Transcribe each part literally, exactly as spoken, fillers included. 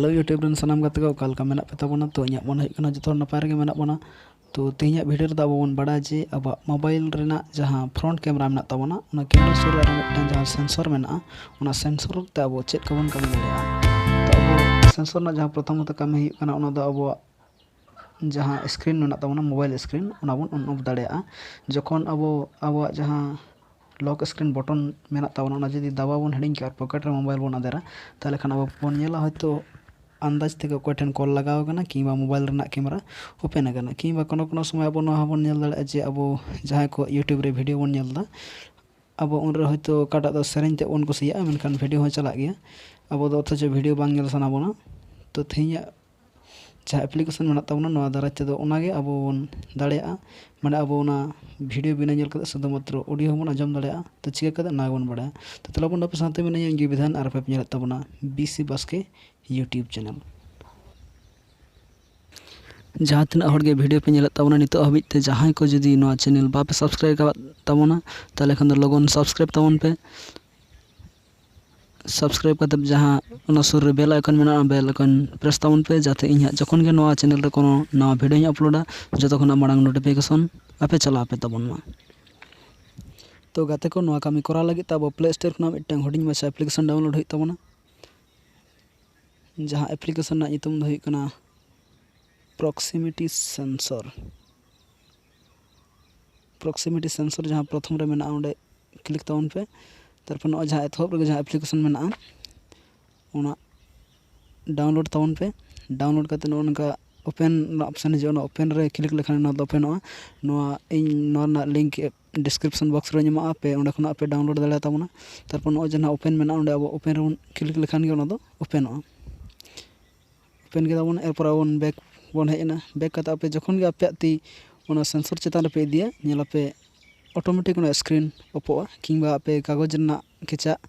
Hello YouTube ᱨᱮᱱ ᱥᱟᱱᱟᱢ ᱜᱟᱛᱮ ᱠᱚ, ᱚᱠᱟ ᱞᱮᱠᱟ ᱢᱮᱱᱟᱜ ᱯᱮ ᱛᱟᱵᱚᱱᱟ? ᱛᱚ ᱤᱧᱟᱹᱜ ᱢᱚᱱᱮ ᱦᱩᱭᱩᱜ ᱠᱟᱱᱟ ᱡᱚᱛᱚ ᱦᱚᱲ ᱱᱟᱯᱟᱭ ᱨᱮᱜᱮ ᱢᱮᱱᱟᱜ ᱵᱚᱱᱟ᱾ ᱛᱚ ᱛᱮᱦᱮᱧᱟᱜ video ᱨᱮᱫᱚ ᱟᱵᱚ ᱵᱚᱱ ᱵᱟᱲᱟᱭᱟ ᱡᱮ ᱟᱵᱚᱣᱟᱜ mobile ᱨᱮᱱᱟᱜ ᱡᱟᱦᱟᱸ front camera ᱢᱮᱱᱟᱜ ᱛᱟᱵᱚᱱᱟ, ᱚᱱᱟ camera ᱥᱩᱨ ᱨᱮ ᱟᱨ ᱢᱤᱫᱴᱟᱝ ᱡᱟᱦᱟᱸ sensor ᱢᱮᱱᱟᱜᱼᱟ, ᱚᱱᱟ sensor ᱛᱮ ᱟᱵᱚ ᱪᱮᱫ ᱠᱚᱵᱚᱱ ᱠᱟᱹᱢᱤ ᱫᱟᱲᱮᱭᱟᱜᱼᱟ᱾ ᱛᱚ ᱟᱵᱚ sensor ᱨᱮᱱᱟᱜ ᱡᱟᱦᱟᱸ ᱯᱨᱚᱛᱷᱚᱢᱚᱛᱚ ᱠᱟᱹᱢᱤ ᱦᱩᱭᱩᱜ ᱠᱟᱱᱟ, ᱚᱱᱟ ᱫᱚ ᱟᱵᱚᱣᱟᱜ ᱡᱟᱦᱟᱸ screen ᱢᱮᱱᱟᱜ ᱛᱟᱵᱚᱱᱟ, mobile screen, ᱚᱱᱟ ᱵᱚᱱ on off ᱫᱟᱲᱮᱭᱟᱜᱼᱟ᱾ ᱡᱚᱠᱷᱚᱱ ᱟᱵᱚ ᱟᱵᱚᱣᱟᱜ ᱡᱟᱦᱟᱸ lock screen button ᱢᱮᱱᱟᱜ ᱛᱟᱵᱚᱱᱟ, ᱚᱱᱟ ᱡᱩᱫᱤ ᱫᱟᱵᱟᱣ ᱵᱚᱱ ᱦᱤᱲᱤᱧ ᱠᱟᱜᱼᱟ ᱟᱨ pocket ᱨᱮ mobile ᱵᱚᱱ ᱟᱫᱮᱨᱟ, ᱛᱟᱦᱚᱞᱮ ᱠᱷᱟᱱ ᱟᱵᱚ ᱵᱚᱱ ᱧᱮᱞᱟ ᱦᱚᱭᱛᱳ ᱟᱱᱫᱟᱡᱽ ᱛᱮᱜᱮ ᱚᱠᱚᱭ ᱴᱷᱮᱱ call ᱞᱟᱜᱟᱣ ᱟᱠᱟᱱᱟ ᱠᱤᱝᱵᱟ mobile ᱨᱮᱱᱟᱜ camera open ᱟᱠᱟᱱᱟ᱾ ᱠᱤᱝᱵᱟ ᱠᱳᱱᱳ ᱠᱳᱱᱳ ᱥᱚᱢᱚᱭ ᱟᱵᱚ ᱱᱚᱣᱟ ᱦᱚᱸᱵᱚᱱ ᱧᱮᱞ ᱫᱟᱲᱮᱭᱟᱜᱼᱟ ᱡᱮ ᱟᱵᱚ ᱡᱟᱦᱟᱸᱭ ᱠᱚ YouTube ᱨᱮ video ᱵᱚᱱ ᱧᱮᱞ ᱮᱫᱟ, ᱟᱵᱚ ᱩᱱᱨᱮ ᱦᱚᱭᱛᱳ ᱚᱠᱟᱴᱟᱜ ᱫᱚ ᱥᱮᱨᱮᱧ ᱛᱮ ᱵᱚᱱ ᱠᱩᱥᱤᱭᱟᱜᱼᱟ, ᱢᱮᱱᱠᱷᱟᱱ video ᱦᱚᱸ ᱪᱟᱞᱟᱜ ᱜᱮᱭᱟ᱾ ᱟᱵᱚ ᱫᱚ ᱚᱛᱷᱚᱪᱚ video ᱵᱟᱝ ᱧᱮᱞ ᱥᱟᱱᱟ ᱵᱚᱱᱟ᱾ ᱛᱚ ᱛᱮᱦᱮᱧᱟᱜ ᱡᱟᱦᱟᱸ application ᱢᱮᱱᱟᱜ ᱛᱟᱵᱚᱱᱟ, ᱱᱚᱣᱟ ᱫᱟᱨᱟᱭ ᱛᱮᱫᱚ ᱚᱱᱟᱜᱮ ᱟᱵᱚ ᱵᱚᱱ ᱫᱟᱲᱮᱭᱟᱜᱼᱟ᱾ ᱢᱟᱱᱮ ᱟᱵᱚ ᱚᱱᱟ video ᱵᱤᱱᱟᱹ ᱧᱮᱞ ᱠᱟᱛᱮ ᱥᱩᱫᱷᱩ ᱢᱟᱛᱨᱚ audio ᱦᱚᱸᱵᱚᱱ ᱟᱸᱡᱚᱢ ᱫᱟᱲᱮᱭᱟᱜᱼᱟ᱾ ᱛᱚ ᱪᱤᱠᱟᱹ ᱠᱟᱛᱮ, ᱚᱱᱟ ᱜᱮᱵᱚᱱ ᱵᱟᱲᱟᱭᱟ᱾ ᱛᱚ ᱛᱟᱦᱚᱞᱮ ᱵᱚᱱ ᱟᱯᱮ ᱥᱟᱶᱛᱮ ᱢᱮᱱᱟᱧᱟ ᱤᱧ ᱜᱮ ᱵᱤᱫᱷᱟᱱ, ᱟᱨ ᱟᱯᱮ ᱯᱮ ᱧᱮᱞᱮᱫ ᱛᱟᱵᱚᱱᱟ BC ᱵᱟᱥᱠᱮ YouTube channel᱾ ᱡᱟᱦᱟᱸ ᱛᱤᱱᱟᱹᱜ ᱦᱚᱲ ᱜᱮ video ᱯᱮ ᱧᱮᱞᱮᱫ ᱛᱟᱵᱚᱱᱟ ᱱᱤᱛᱚᱜ ᱦᱟᱹᱵᱤᱡ ᱛᱮ, ᱡᱟᱦᱟᱸᱭ ᱠᱚ ᱡᱩᱫᱤ ᱱᱚᱣᱟ channel ᱵᱟᱯᱮ subscribe ᱟᱠᱟᱫ ᱛᱟᱵᱚᱱᱟ, ᱛᱟᱦᱚᱞᱮ ᱠᱷᱟᱱ ᱫᱚ ᱞᱚᱜᱚᱱ subscribe ᱛᱟᱵᱚᱱ ᱯᱮ᱾ Subscribe ᱠᱟᱛᱮ ᱡᱟᱦᱟᱸ ᱚᱱᱟ ᱥᱩᱨ ᱨᱮ bell icon ᱢᱮᱱᱟᱜᱼᱟ, bell icon press ᱛᱟᱵᱚᱱ ᱯᱮ, ᱡᱟᱛᱮ ᱤᱧ ᱦᱟᱸᱜ ᱡᱚᱠᱷᱚᱱ ᱜᱮ ᱱᱚᱣᱟ channel ᱨᱮ ᱠᱳᱱᱳ ᱱᱟᱣᱟ video ᱤᱧ uploadᱟ, ᱡᱚᱛᱚ ᱠᱷᱚᱱᱟᱜ ᱢᱟᱲᱟᱝ notification ᱟᱯᱮ ᱪᱟᱞᱟᱣ ᱟᱯᱮ ᱛᱟᱵᱚᱱ ᱢᱟ᱾ ᱛᱚ ᱜᱟᱛᱮ ᱠᱚ, ᱱᱚᱣᱟ ᱠᱟᱹᱢᱤ ᱠᱚᱨᱟᱣ ᱞᱟᱹᱜᱤᱫ ᱛᱮ ᱟᱵᱚ Play Store ᱠᱷᱚᱱᱟᱜ ᱢᱤᱫᱴᱟᱝ ᱦᱩᱰᱤᱧ ᱢᱟᱪᱷᱟ application download ᱦᱩᱭᱩᱜ ᱛᱟᱵᱚᱱᱟ᱾ ᱡᱟᱦᱟᱸ application ᱨᱮᱱᱟᱜ ᱧᱩᱛᱩᱢ ᱫᱚ ᱦᱩᱭᱩᱜ ᱠᱟᱱᱟ Proximity Sensor᱾ Proximity Sensor ᱡᱟᱦᱟᱸ ᱯᱨᱚᱛᱷᱚᱢ ᱨᱮ ᱢᱮᱱᱟᱜᱼᱟ, ᱚᱸᱰᱮ click ᱛᱟᱵᱚᱱ ᱯᱮ᱾ ᱛᱟᱨᱯᱚᱨ ᱱᱚᱜᱼᱚᱭ ᱡᱟᱦᱟᱸ ᱮᱛᱚᱦᱚᱵ ᱨᱮᱜᱮ ᱡᱟᱦᱟᱸ application ᱢᱮᱱᱟᱜᱼᱟ, ᱚᱱᱟ download ᱛᱟᱵᱚᱱ ᱯᱮ᱾ Download ᱠᱟᱛᱮ ᱱᱚᱜᱼᱚ ᱱᱚᱝᱠᱟ open ᱨᱮᱱᱟᱜ option ᱦᱤᱡᱩᱜᱼᱟ, ᱚᱱᱟ open ᱨᱮ click ᱞᱮᱠᱷᱟᱱ ᱱᱚᱣᱟ ᱫᱚ openᱚᱜᱼᱟ᱾ ᱱᱚᱣᱟ ᱤᱧ ᱱᱚᱣᱟ ᱨᱮᱱᱟᱜ link description box ᱨᱮᱧ ᱮᱢᱟᱜᱼᱟ, ᱯᱮ ᱚᱸᱰᱮ ᱠᱷᱚᱱᱟᱜ ᱯᱮ download ᱫᱟᱲᱮᱭᱟᱛᱟ ᱵᱚᱱᱟ᱾ ᱛᱟᱨᱯᱚᱨ ᱱᱚᱜᱼᱚᱭ ᱡᱟᱦᱟᱸ open ᱢᱮᱱᱟᱜᱼᱟ, ᱚᱸᱰᱮ ᱟᱵᱚ open ᱨᱮᱵᱚᱱ click ᱞᱮᱠᱷᱟᱱ ᱜᱮ ᱚᱱᱟ ᱫᱚ openᱚᱜᱼᱟ᱾ Open ᱠᱮᱫᱟ ᱵᱚᱱ, ᱮᱨᱯᱚᱨ ᱟᱵᱚ ᱵᱚᱱ back ᱵᱚᱱ ᱦᱮᱡ ᱮᱱᱟ᱾ Back ᱠᱟᱛᱮ ᱟᱯᱮ ᱡᱚᱠᱷᱚᱱ ᱜᱮ ᱟᱯᱮᱭᱟᱜ ᱛᱤ ᱚᱱᱟ sensor ᱪᱮᱛᱟᱱ ᱨᱮᱯᱮ ᱤᱫᱤᱭᱟ, ᱧᱮᱞᱟᱯᱮ automatic ᱚᱱᱟ screen ᱚᱯᱚᱜᱼᱟ, ᱠᱤᱝᱵᱟ ᱟᱯᱮ ᱠᱟᱜᱚᱡᱽ ᱨᱮᱱᱟᱜ ᱠᱮᱪᱟᱜ,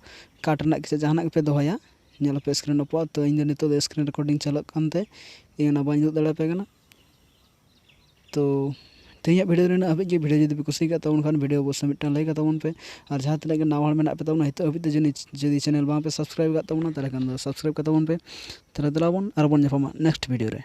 ᱠᱟᱴ ᱨᱮᱱᱟᱜ ᱠᱮᱪᱟᱜ, ᱡᱟᱦᱟᱱᱟᱜ ᱜᱮᱯᱮ ᱫᱚᱦᱚᱭᱟ, ᱧᱮᱞᱟᱯᱮ screen ᱚᱯᱚᱜᱼᱟ᱾ ᱛᱚ ᱤᱧ ᱫᱚ ᱱᱤᱛᱚᱜ ᱫᱚ screen recording ᱪᱟᱞᱟᱜ ᱠᱟᱱᱛᱮ ᱤᱧ ᱚᱱᱟ ᱵᱟᱹᱧ ᱩᱫᱩᱜ ᱫᱟᱲᱮᱭᱟᱯᱮ ᱠᱟᱱᱟ᱾ ᱛᱚ ᱛᱮᱦᱮᱧᱟᱜ video ᱨᱮᱱᱟᱜ ᱦᱟᱹᱵᱤᱡ ᱜᱮ᱾ Video ᱡᱩᱫᱤ ᱯᱮ ᱠᱩᱥᱤ ᱟᱠᱟᱫ ᱛᱟᱵᱚᱱ ᱠᱷᱟᱱ video ᱚᱵᱚᱥᱥᱳᱭ ᱢᱤᱫᱴᱟᱝ like ᱠᱟᱛᱟᱵᱚᱱ ᱯᱮ᱾ ᱟᱨ ᱡᱟᱦᱟᱸ ᱛᱤᱱᱟᱹᱜ ᱜᱮ ᱱᱟᱣᱟ ᱦᱚᱲ ᱢᱮᱱᱟᱜ ᱯᱮ ᱛᱟᱵᱚᱱᱟ ᱱᱤᱛᱚᱜ ᱦᱟᱹᱵᱤᱡ ᱛᱮ ᱡᱩᱫᱤ, ᱡᱩᱫᱤ channel ᱵᱟᱝ ᱯᱮ subscribe ᱟᱠᱟᱫ ᱛᱟᱵᱚᱱᱟ ᱛᱟᱦᱚᱞᱮ ᱠᱷᱟᱱ ᱫᱚ subscribe ᱠᱟᱛᱟᱵᱚᱱ ᱯᱮ᱾ ᱛᱟᱦᱚᱞᱮ ᱫᱮᱞᱟ ᱵᱚᱱ ᱟᱨ ᱵᱚᱱ ᱧᱟᱯᱟᱢᱟ next video ᱨᱮ᱾